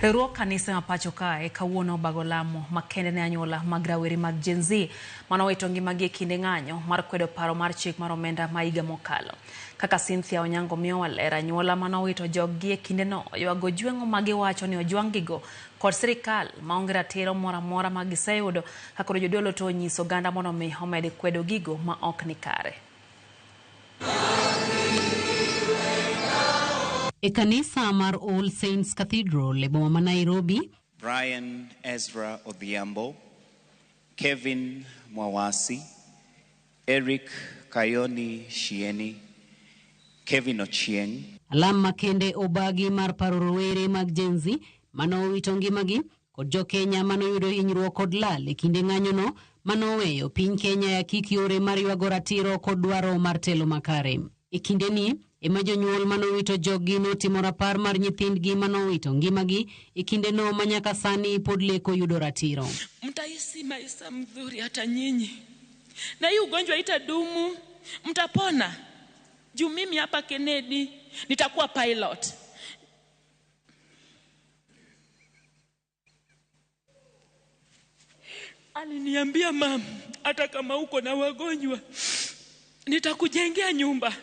Riwruog kanise ma pacho kae kawuono obago lamo makende ne anyuola mag rawere mag Gen Z manowito ngimagi e kinde ng'anyo mar kwedo paro mar chik mar omenda ma higa mokalo. Kaka Cynthia Onyango miyowa ler, anyuola manowito joggi e kindeno oywago jweng'o ma giwacho ni ojwang'gigo kod sirikal maonge ratiro moro amora ma giseyudo ka koro jodolo to onyiso oganda mondo mi omed kwedo gigo ma ok ni kare. E kanisa mar All Saints Cathedral e boma ma Nairobi, Brian Ezra Odhiambo, Kevin Mwawasi, Eric Kayoni Shieni, Kevin Ochieng. Alam makende obagi mar paro rowere mag Gen Z manowito ngimagi kod jo-Kenya manoyudo hinyruok kod lal e kinde ng'anyono manoweyo piny Kenya e akik yore mar ywago ratiro kod dwaro mar telo makare. E kindeni ema jonyuol manowito joggi notimo rapar mar nyithindgi manowito ngimagi e kindeno ma nyaka sani pod leko yudo ratiro. Mtaishi maisha mzuri hata nyinyi, na hii ugonjwa itadumu, mtapona. Juu mimi hapa Kennedy nitakuwa pilot. Aliniambia, mam, hata kama uko na wagonjwa nitakujengea nyumba,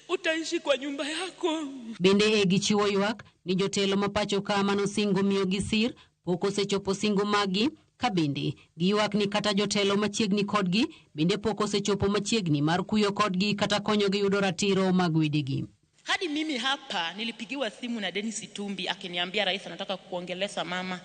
utaishi kwa nyumba yako. Bende e gichiwo ywak ni jotelo ma pacho ka manosingo miyogi sir pok osechopo singo maggi ka bende giywak ni kata jotelo machiegni kodgi bende pok osechopo machiegni mar kuyo kodgi kata konyogi yudo ratiro mag wedegi. Hadi mimi hapa nilipigiwa simu na Dennis Itumbi akiniambia rais anataka kukuongelesha mama.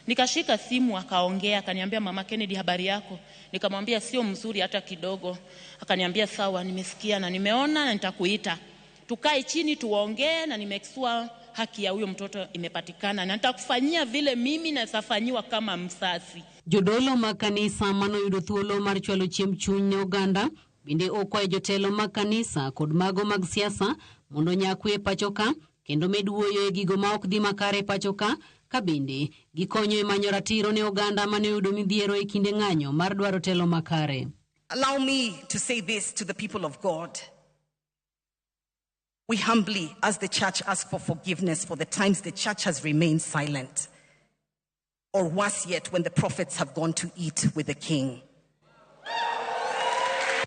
Nikashika simu akaongea, akaniambia mama Kennedy, habari yako? Nikamwambia sio mzuri hata kidogo. Akaniambia sawa, nimesikia na nimeona na nitakuita. Tukae chini tuongee na nimekisua haki ya huyo mtoto imepatikana na nitakufanyia vile mimi nasafanyiwa kama msasi. Jodolo mag kanisa manoyudo thuolo mar chwalo chiemb chuny ne oganda bende okwayo jotelo mag kanisa kod mago mag siasa mondo onyakwe e pacho ka kendo med wuoyo e gigo ma ok dhi makare e pacho ka ka bende gikonyo e manyo ratiro ne oganda mane oyudo midhiero e kinde ng'anyo mar dwaro telo makare. Allow me to say this to the people of God. We humbly, as the church, ask for forgiveness for the times the church has remained silent, or worse yet, when the prophets have gone to eat with the king.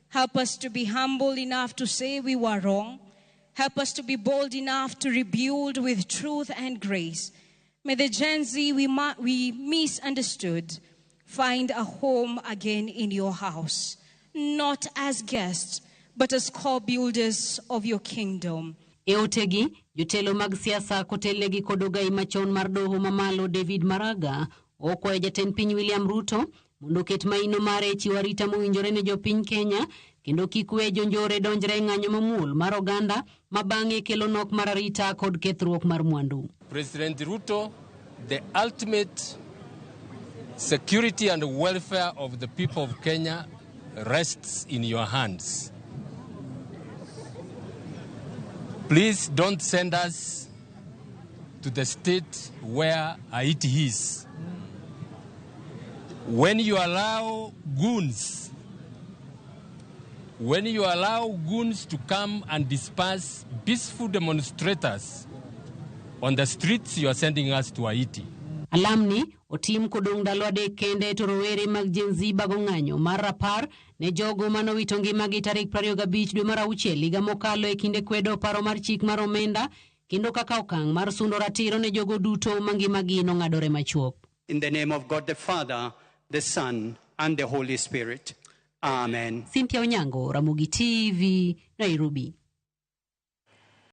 Help us to be humble enough to say we were wrong. Help us to be bold enough to rebuild with truth and grace. May the Gen Z we misunderstood find a home again in your house, not as guests, but as co-builders of your kingdom. E otegi, jotelo mag siasa kotelnegi kod ogai machon mar doho mamalo David Maraga okwayo jatend piny William Ruto mondo oket maino mare e chiwo arita mowinjore ne jopiny Kenya kendo kik we jonjore donjre e ng'anyo mamuol mar oganda ma bang'e kelo nok mar arita kod kethruok mar mwandu. President Ruto, the ultimate security and welfare of the people of Kenya rests in your hands. Please don't send us to the state where Haiti is. When you allow goons, when you allow goons to come and disperse peaceful demonstrators on the streets, you are sending us to Haiti. Alamni otim kodong' ndalo adek kende to rowere mag Gen Z bago ng'anyo mar rapar ne jogo manowito ngimagi tarik 25 dwe mar auchiel higa mokalo e kinde kwedo paro mar chik mar omenda kendo kaka okang' mar sundo ratiro ne jogo duto ma ngimagi nong'adore machuok. In the name of God the Father, the Son, and the Holy Spirit. Amen. Cynthia Onyango, Ramogi TV, Nairobi.